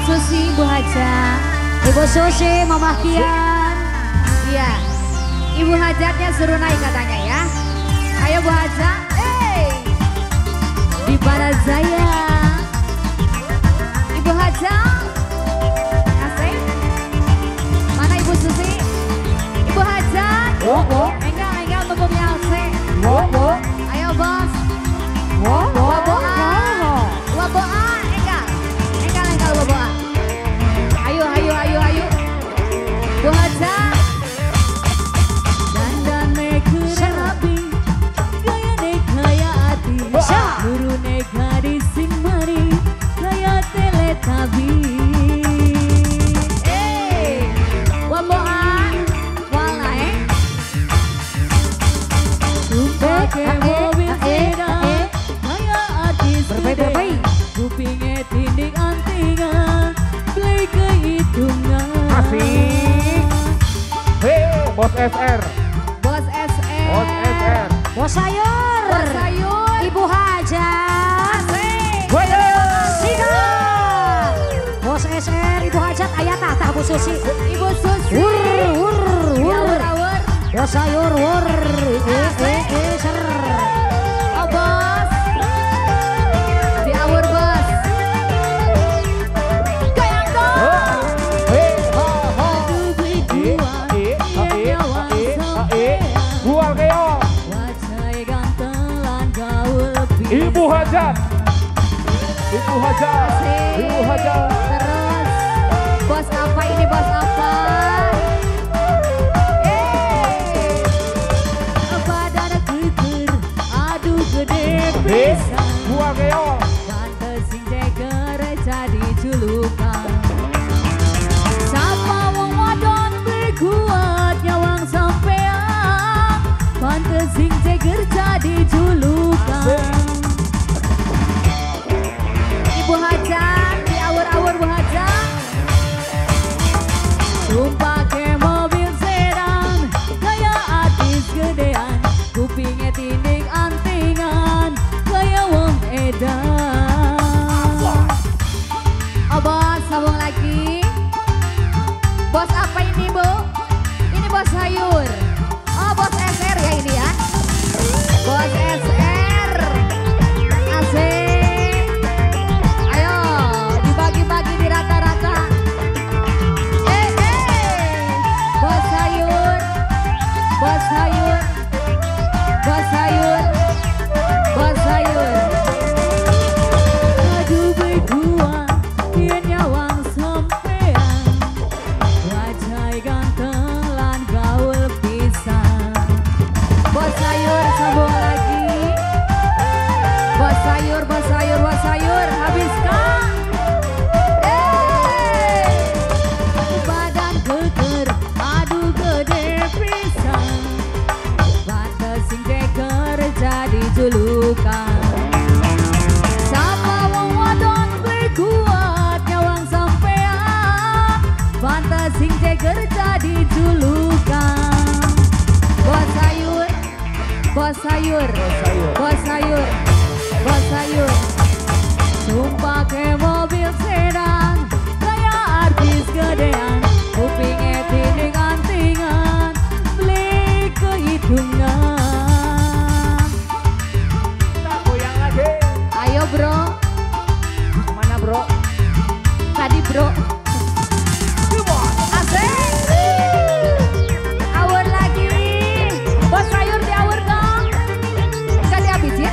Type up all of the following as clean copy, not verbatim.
Susi, Ibu Haja, Ibu Susi, Mama Kian. Iya, Ibu Hajatnya suruh naik katanya ya. Ayo Bu Haja, hey. Di Barazaya. Ibu Haja, asik. Mana Ibu Susi? Ibu Hajat. Enggak, enggak, tunggu asik. Ayo bos. Waboa, waboa, enggak, enggak, enggak waboa. Ayo, ayo, ayo, ayo. Bu Haja. Dandane kerapi, gayane kaya ati, turune gadis sing mari, kaya teletabi. Eh, waboa, walae. Tumpake mobil sedan, kaya artis gede, kupinge tindik antingan, beli kehitungan. Asik. Hei, Bos SR. Bos SR. Bos SR. Bos Sayur. Bos Sayur. Ibu Hajat. Asik. Sikat. Bos SR, Ibu Hajat, ayah tah Bu Susi. Ibu Susi. Wur, wur, wur. Awur. Bos Sayur, wur. Ser. Oh bos. Diawur bos. Goyang dong. Ibu Hajat, Ibu Hajat, Ibu Hajat. Terus, bos apa ini, bos apa? Badan keker, aduh gede pisan. Buah keong. Pantes sing jeger jadi julukan. Sapa wong wadon beli kuat nyawang sampean. Pantes sing jeger jadi julukan. Ibu Hajat, di awur-awur Bu Hajat. Tumpake mobil sedan, kaya artis gedean, kupinge tindik antingan, kaya wong edan. Oh bos, sambung lagi. Bos apa ini Bu? Ini bos sayur. Oh bos SR ya ini ya. Bos SR. Asik. Bagi di rata-rata. Bos sayur, bos sayur, bos sayur, bos sayur. Aduh begua, yen nyawang sampean, wajah ganteng lan gaul pisan. Bos sayur sambung lagi. Bos sayur, bos sayur, bos sayur, habiskan. Jadi julukan. Sapa wong wadon beli kuat nyawang sampean, pantes sing jeger jadi julukan. Bos sayur, bos sayur, bos sayur, bos sayur. Tumpake mobil sedan, kaya artis gedean, kupinge tindik antingan, beli kehitungan. Ayo bro, mana bro? Tadi bro. Asik. Awur lagi. Bos sayur diawur dong. Bisa dihabisin?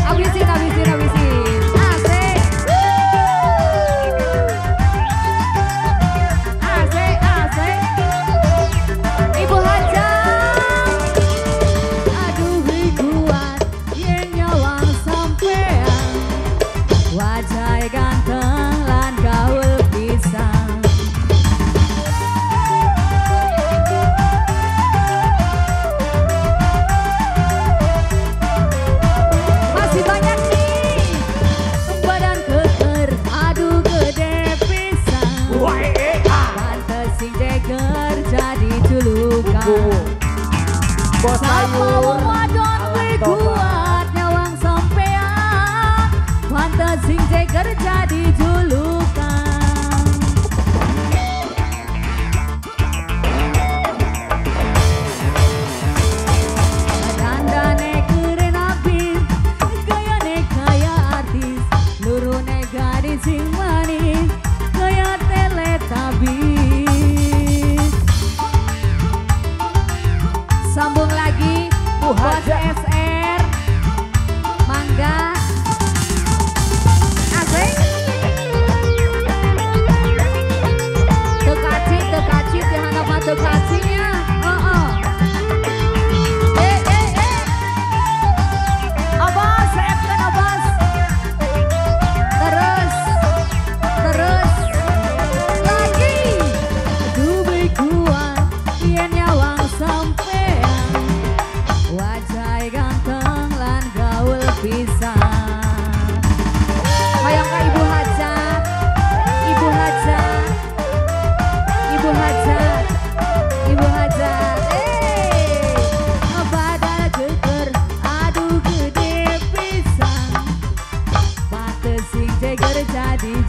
Habisin, habisin, habisin. Asik. Asik, asik. Ibu Hajat. Aduh kuat, yen nyawang sampean, wajah ganteng lan gaul pisan. Masih banyak nih. Badan keker, aduh gede pisan. Pantes sing jeger jadi julukan. Bos Sapa wong wadon beli kuat nyawang sampean, pantes sing jeger jadi julukan.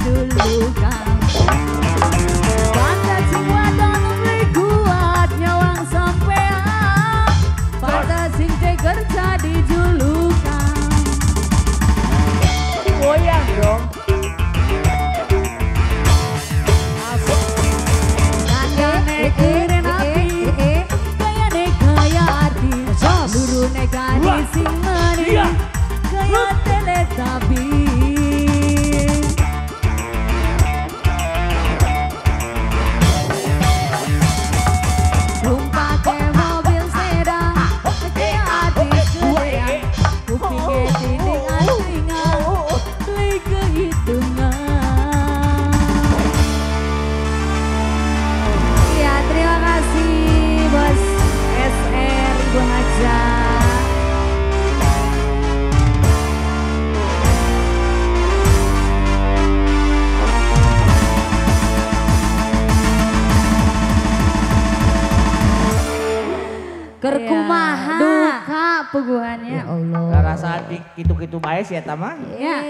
dijulukan. Pantes sing wadon beli kuat nyawang sampean. Pantes sing kerja dijulukan. Goyang dong. Kayane keren api, kayane kaya artis, lurune gadis sing manis, kaya Teletubbies. Tumpake mobil sedan, kaya artis gedean, kupinge tiningan-tingan, beli kehitungan. Ya, terima kasih Bos SR Ibu Hajat. Kerkumaha. Duka puguhannya. Ya Allah. Rasa gitu-gitu bae sih eta mah. Iya.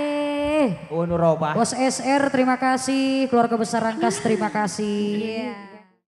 Robah. Bos SR terima kasih, keluarga besar Rangkas terima kasih. Iya.